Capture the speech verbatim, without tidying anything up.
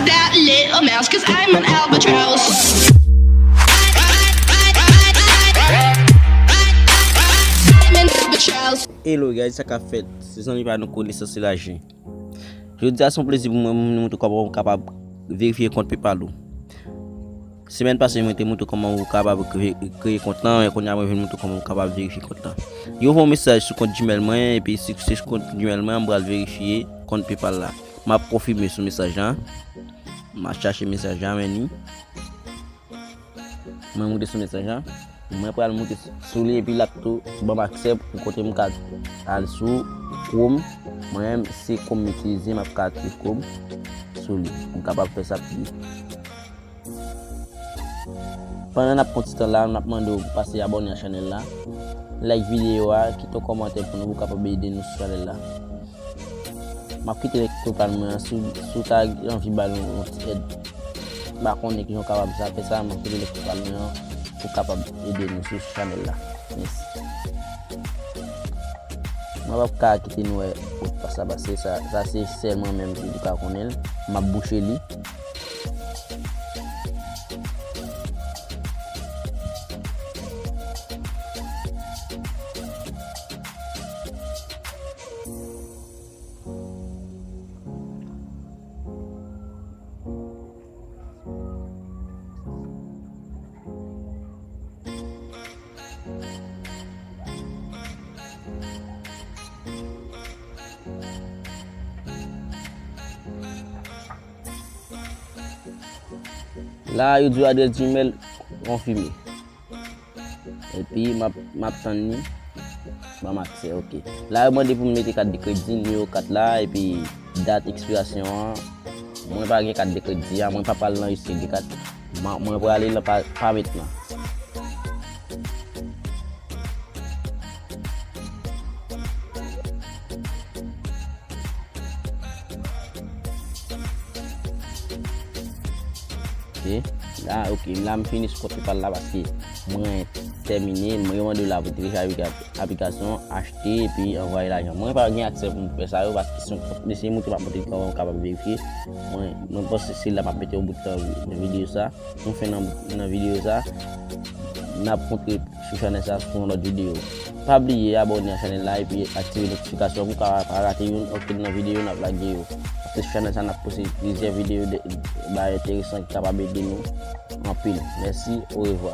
That little mouse, 'cause I'm an albatross. I'm an albatross. Hello guys, sa k ap fèt? Se zanmi pa nou Konesans Elaji. Jodi a se yon plezi pou mwen, mwen montre kòman ou kapab verifye kont PayPal ou. Semèn pase, mwen te montre kòman ou kapab kre- kreye kont lan, men kounye a mwen vin montre kòman ou kapab verifye kont lan. Yo voye yon mesaj sou kont Gmail mwen, epi si se sou kont Gmail mwen, mwen pral verifye kont PayPal la. M ap konfime sou mesaj la. M ap chache mesaj la, men ni. Mwen moute sou mesaj la. Mwen pral moute sou li, epi l ap tou ban m aksè pou kote m ka al sou Chrome. Mwen menm, se Chrome m itilize, m ap ka achte Chrome sou li. M kapab fè sa pou li. Pandan n ap pran ti tan la, n ap mande w pase abòne a chanèl la, like videyo a, kite yon kòmantè pou nou, pou kapab ede nou sou chanèl la. M ap kite link PayPal mwen an, si, si w ta anvi ba nou yon ti èd, m pa konnen kijan w kapab sa, fè sa, m ap kite link PayPal mwen an pou kapab ede nou sou chanèl la. Mèsi. Mwen p ap ka kite nou wè modpas la, paske sa, sa se sèl mwen menm ki pou ka konnen l. M ap bouche li. La, yo di w adrès Gmail konfime. Epi, m ap, m ap tann li. Ban m aksè, oke. La, yo mande pou m mete kat de kredi, nimewo kat la, epi dat ekspirasyon an. Mwen pa gen kat de kredi a, mwen pa pral nan istri de kat. Mwen, mwen prale nan pa, pa mentnan. Ok. La, ok, la m fini sou kont PayPal la paske mwen tèmine. Mwen yo mande w la pou telechaje aplikasyon, achte, epi anvwaye lajan. Mwen pa gen aksè pou m fè sa yo paske se yon kont mesye montre m ap montre kòman w kapab verifye. Mwen, mwen panse se la m ap mete yon bout nan videyo sa. Nou fè nan, nan videyo sa. N ap montre sou chanèl sa sou yon lòt videyo. Pa bliye abòne a chanèl la epi aktive notifikasyon pou w ka pa rate youn okenn nan videyo n ap lage yo. Paske sou chanèl sa n ap poste plizyè videyo de bagay enteresan ki kapab ede nou anpil. Mèsi, orevwa.